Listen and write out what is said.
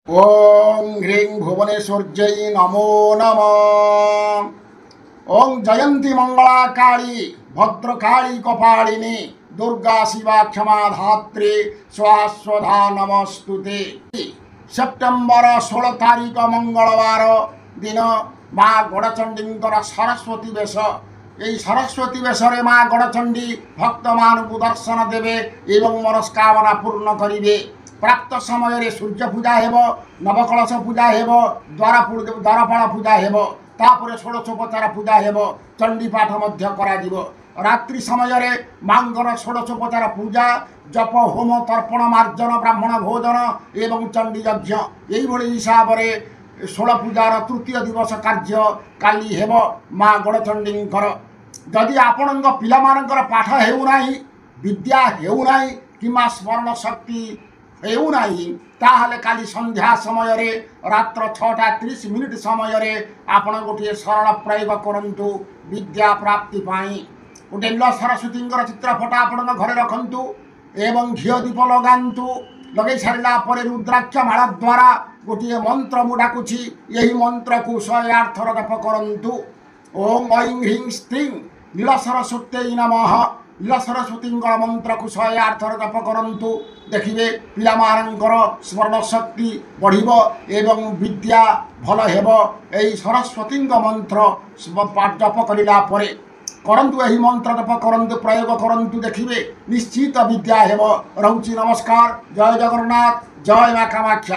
ଓಂ ହ୍ରୀଂ ଭୁବନେଶ୍ୱର୍ଯ୍ୟೈ ନମୋ ନମଃ। ଓಂ ଜୟନ୍ତୀ ମଙ୍ଗଳା କାଳୀ ଭଦ୍ରକାଳୀ କପାଳିନୀ ଦୁର୍ଗା ଶିବା କ୍ଷମା ଧାତ୍ରୀ ସ୍ୱାସ୍ୱଧା ନମସ୍ତୁତେ। ସେପ୍ଟେମ୍ବର 16 ତାରିଖ ମଙ୍ଗଳବାର ଦିନ ମା ଗଡ଼ଚଣ୍ଡୀଙ୍କର ସରସ୍ୱତୀ ବେଶ। ଏହି ସରସ୍ୱତୀ ବେଶରେ ମା ଗଡ଼ଚଣ୍ଡୀ ଭକ୍ତମାନଙ୍କୁ ଦର୍ଶନ ଦେବେ ଏବଂ ମନସ୍କାମନା ପୂର୍ଣ୍ଣ କରିବେ। ପ୍ରାପ୍ତ ସମୟରେ ସୂର୍ଯ୍ୟ ପୂଜା ହେବ, ନବକଳସ ପୂଜା ହେବ, ଦ୍ୱାରପାଳ ପୂଜା ହେବ, ତାପରେ ଷୋଡ଼ଶୋପଚାର ପୂଜା ହେବ, ଚଣ୍ଡୀପାଠ ମଧ୍ୟ କରାଯିବ। ରାତ୍ରି ସମୟରେ ମାଙ୍କର ଷୋଡ଼ଶୋପଚାର ପୂଜା, ଜପ, ହୋମ, ତର୍ପଣ, ମାର୍ଜନ, ବ୍ରାହ୍ମଣ ଭୋଜନ ଏବଂ ଚଣ୍ଡୀ ଯଜ୍ଞ, ଏଇଭଳି ହିସାବରେ ଷୋଳ ପୂଜାର ତୃତୀୟ ଦିବସ କାର୍ଯ୍ୟ କାଲି ହେବ ମା ଗଡ଼ଚଣ୍ଡୀଙ୍କର। ଯଦି ଆପଣଙ୍କ ପିଲାମାନଙ୍କର ପାଠ ହେଉନାହିଁ, ବିଦ୍ୟା ହେଉନାହିଁ କିମ୍ବା ସ୍ମରଣ ଶକ୍ତି ହେଉନାହିଁ, ତାହେଲେ କାଲି ସନ୍ଧ୍ୟା ସମୟରେ ରାତ୍ର 6ଟା 30 ମିନିଟ୍ ସମୟରେ ଆପଣ ଗୋଟିଏ ସରଳ ପ୍ରୟୋଗ କରନ୍ତୁ ବିଦ୍ୟା ପ୍ରାପ୍ତି ପାଇଁ। ଗୋଟେ ନୀଳ ସରସ୍ୱତୀଙ୍କର ଚିତ୍ର ଫଟୋ ଆପଣଙ୍କ ଘରେ ରଖନ୍ତୁ ଏବଂ ଘିଅ ଦୀପ ଲଗାନ୍ତୁ। ଲଗାଇ ସାରିଲା ପରେ ରୁଦ୍ରାକ୍ଷ ମାଳ ଦ୍ୱାରା ଗୋଟିଏ ମନ୍ତ୍ର ମୁଁ ଡାକୁଛି, ଏହି ମନ୍ତ୍ରକୁ 108 ଥର ଜପ କରନ୍ତୁ। ଓಂ ଐଂ ହ୍ରିଂ ସ୍ତ୍ରୀଂ ନୀଳ ସରସ୍ୱତୀ ନମଃ। ନୀଳ ସରସ୍ୱତୀଙ୍କର ମନ୍ତ୍ରକୁ 108 ଥର ଜପ କରନ୍ତୁ। ଦେଖିବେ ପିଲାମାନଙ୍କର ସ୍ମରଣ ଶକ୍ତି ବଢ଼ିବ ଏବଂ ବିଦ୍ୟା ଭଲ ହେବ। ଏହି ସରସ୍ୱତୀଙ୍କ ମନ୍ତ୍ର ଜପ କରିଲା ପରେ କରନ୍ତୁ, ଏହି ମନ୍ତ୍ର ଜପ କରନ୍ତୁ, ପ୍ରୟୋଗ କରନ୍ତୁ, ଦେଖିବେ ନିଶ୍ଚିତ ବିଦ୍ୟା ହେବ। ରହୁଛି, ନମସ୍କାର। ଜୟ ଜଗନ୍ନାଥ, ଜୟ ମା କାମାକ୍ଷା।